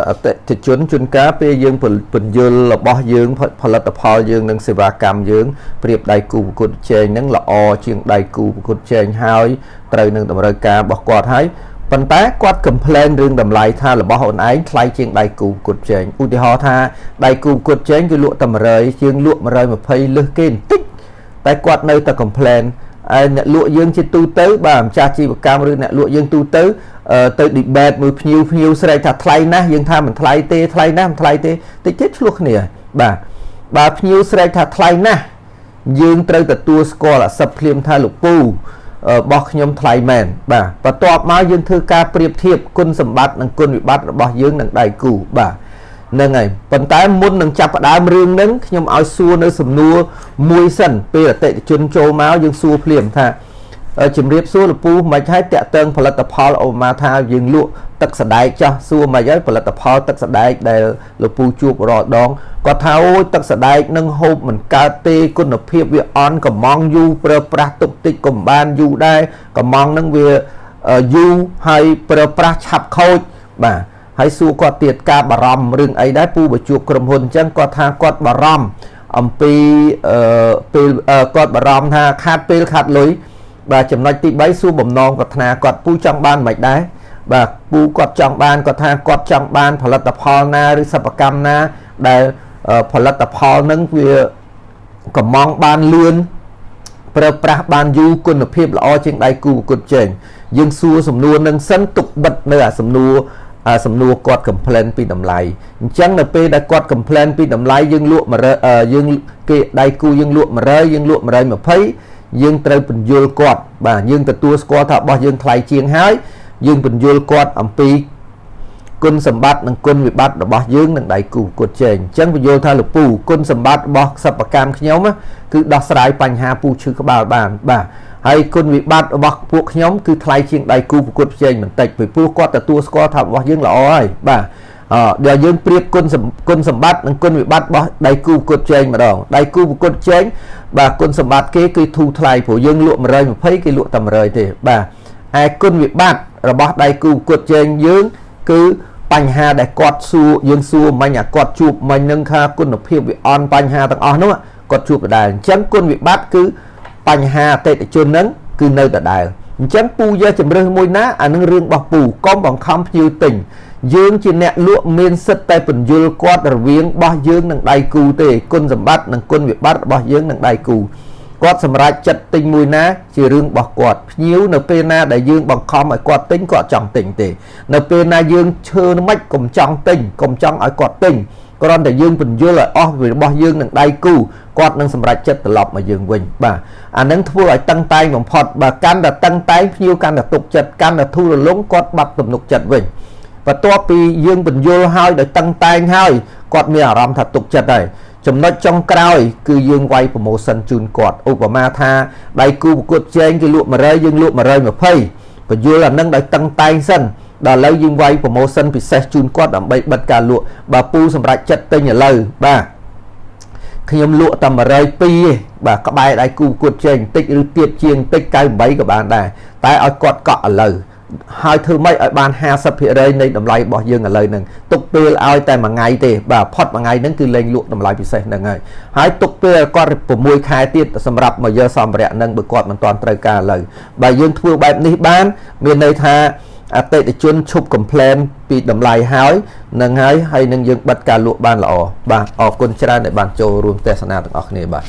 អតិថិជនជួនកាលពេលយើងពន្យល់របស់យើងផលិតផលយើងនិងសេវាកម្មយើងប្រៀបដៃគូប្រកួតប្រជែងនឹងល្អជាងដៃគូប្រកួតប្រជែងហើយត្រូវនឹងតម្រូវការរបស់គាត់ហើយប៉ុន្តែគាត់ complain រឿងតម្លៃថារបស់អូនឯងថ្លៃជាងដៃគូប្រកួតប្រជែងឧទាហរណ៍ថាដៃគូប្រកួតប្រជែងគឺលក់តែ100ជាងលក់120លើសគេបន្តិចតែគាត់នៅតែ complain ហើយអ្នកលក់យើងជាទូទៅបាទម្ចាស់ជីវកម្មឬអ្នកលក់យើងទូទៅទៅ debate មួយភ្ញៀវភ្ញៀវស្រែកថាថ្លៃណាស់យើងថាមិនថ្លៃទេថ្លៃណាស់មិនថ្លៃទេតិចទៀតឆ្លោះគ្នាបាទបើភ្ញៀវស្រែកថាថ្លៃណាស់យើងត្រូវទទួលស្គាល់អសិបភ្លាមថាលោកពូរបស់ខ្ញុំថ្លៃមែនបាទបន្ទាប់មកយើងធ្វើការប្រៀបធៀបគុណសម្បត្តិនិងគុណវិបត្តិរបស់យើងនិងដៃគូបាទហ្នឹងហើយប៉ុន្តែមុននឹងចាប់ផ្ដើមរឿងហ្នឹងខ្ញុំឲ្យសួរនៅសំណួរមួយសិនពេលអតិថិជនចូលមកយើងសួរភ្លាមថាជំរាបសួរលពូមិនហើយតាក់ទងផលិតផលអូម៉ាថាយើងលក់ទឹកសដែកចោះសួរមិនហើយផលិតផលទឹកសដែកដែលលពូជួបរាល់ដងគាត់ថាអូយទឹកសដែកនឹងហូបមិនកើតទេគុណភាពវាអន់កំងយូរប្រើប្រាស់ទុកតិចកុំបានយូរដែរកំងនឹងវាយូរហើយប្រើប្រាស់ឆាប់ខូចបាទហើយសួរគាត់ទៀតការបារម្ភរឿងអីដែរពូបើជួបក្រុមហ៊ុនអញ្ចឹងគាត់ថាគាត់បារម្ភអំពីពេលគាត់បារម្ភថាខាតពេលខាតលុយបាទចំណុចទី3សួរបំណងប្រាថ្នាគាត់ពូចង់បានមិនដែរបាទពូគាត់ចង់បានគាត់ថាគាត់ចង់បានផលិតផលណាឬសិប្បកម្មណាដែលផលិតផលនឹងវាកំងបានលឿនប្រើប្រាស់បានយូរគុណភាពល្អជាងដៃគូប្រកួតប្រជែងយើងសួរសំណួរនឹងសិនទុកបិទនៅអាសំណួរសំណួរគាត់ complain ពីតម្លៃអញ្ចឹងនៅពេលដែលគាត់ complain ពីតម្លៃយើងលក់100យើងគេដៃគូយើងលក់100យើងលក់120យើងត្រូវពន្យល់គាត់បាទយើងទទួលស្គាល់ថារបស់យើងថ្លៃជាងហើយយើងពន្យល់គាត់អំពីគុណសម្បត្តិនិងគុណវិបត្តិរបស់យើងនិងដៃគូប្រកួតជែងអញ្ចឹងពន្យល់ថាលពូគុណសម្បត្តិរបស់សិប្បកម្មខ្ញុំគឺដោះស្រាយបញ្ហាពូឈឺក្បាលបានបាទហើយគុណវិបត្តិរបស់ពួកខ្ញុំគឺថ្លៃជាងដៃគូប្រកួតប្រជែងបន្តិចពីព្រោះគាត់ទទួលស្គាល់ថារបស់យើងល្អហើយបាទអដល់យើងប្រៀបគុណគុណសម្បត្តិនិងគុណវិបត្តិរបស់ដៃគូប្រកួតប្រជែងម្ដងដៃគូប្រកួតប្រជែងបាទគុណសម្បត្តិគេគឺធូរថ្លៃព្រោះយើងលក់120គេលក់តែ100ទេបាទឯគុណវិបត្តិរបស់ដៃគូប្រកួតប្រជែងយើងគឺបញ្ហាដែលគាត់សួរយើងសួរមិញអាគាត់ជួបមិញនឹងថាគុណភាពវាអន់បញ្ហាទាំងអស់នោះគាត់ជួបដដែលអញ្ចឹងគុណវិបត្តិគឺបញ្ហាអតិថិជននឹងគឺនៅដដែលអញ្ចឹងពូយកជំរើសមួយណាអានឹងរឿងរបស់ពូកុំបង្ខំភ្ញៀវទិញយើងជាអ្នកលក់មានសិទ្ធតែពន្យល់គាត់រវាងរបស់យើងនិងដៃគូទេគុណសម្បត្តិនិងគុណវិបត្តិរបស់យើងនិងដៃគូគាត់សម្រេចចិត្តទិញមួយណាជារឿងរបស់គាត់ភ្ញៀវនៅពេលណាដែលយើងបង្ខំឲ្យគាត់ទិញគាត់ចង់ទិញទេនៅពេលណាយើងឈើមិនកុំចង់ទិញកុំចង់ឲ្យគាត់ទិញគ្រាន់តែយើងពន្យល់ឲ្យអស់ពីរបស់យើងនឹងដៃគូគាត់នឹងសម្រេចចិត្តត្រឡប់មកយើងវិញបាទអានឹងធ្វើឲ្យតឹងតែងបំផុតបើកាន់តែតឹងតែងភ្ញៀវកាន់តែទុកចិត្តកាន់តែធូររលុងគាត់បាត់ទំនុកចិត្តវិញបន្ទាប់ពីយើងពន្យល់ហើយដោយតឹងតែងហើយគាត់មានអារម្មណ៍ថាទុកចិត្តហើយចំណុចចុងក្រោយគឺយើងវាយ promotion ជូនគាត់ឧបមាថាដៃគូប្រកួតជែងគេលក់100យើងលក់120ពន្យល់អានឹងដោយតឹងតែងសិនដល់ឥឡូវយើងវាយ promotion ពិសេសជូនគាត់ដើម្បីបិទការលក់បើពូសម្រាប់ចិត្តទិញឥឡូវបាទខ្ញុំលក់តែ102ទេបាទក្បែរដៃគូប្រកួតជែងបន្តិចឬទៀតជាងបន្តិច98ក៏បានដែរតែឲ្យគាត់កក់ឥឡូវហើយធ្វើម៉េចឲ្យបាន50%នៃតម្លៃរបស់យើងឥឡូវហ្នឹងទុកពេលឲ្យតែមួយថ្ងៃទេបាទផុតមួយថ្ងៃហ្នឹងគឺលែងលក់តម្លៃពិសេសហ្នឹងហើយហើយទុកពេលឲ្យគាត់6ខែទៀតសម្រាប់មកយកសម្ភារៈហ្នឹងបើគាត់មិនទាន់ត្រូវការឥឡូវបើយើងធ្វើបែបនេះបានមានន័យថាអតិថិជនឈប់ complain ពីតម្លៃហើយនឹងហើយហើយនឹងយើងបិទការលក់បានល្អបាទអរគុណច្រើនដែលបានចូលរួមទស្សនាទាំងអស់គ្នាបាទ។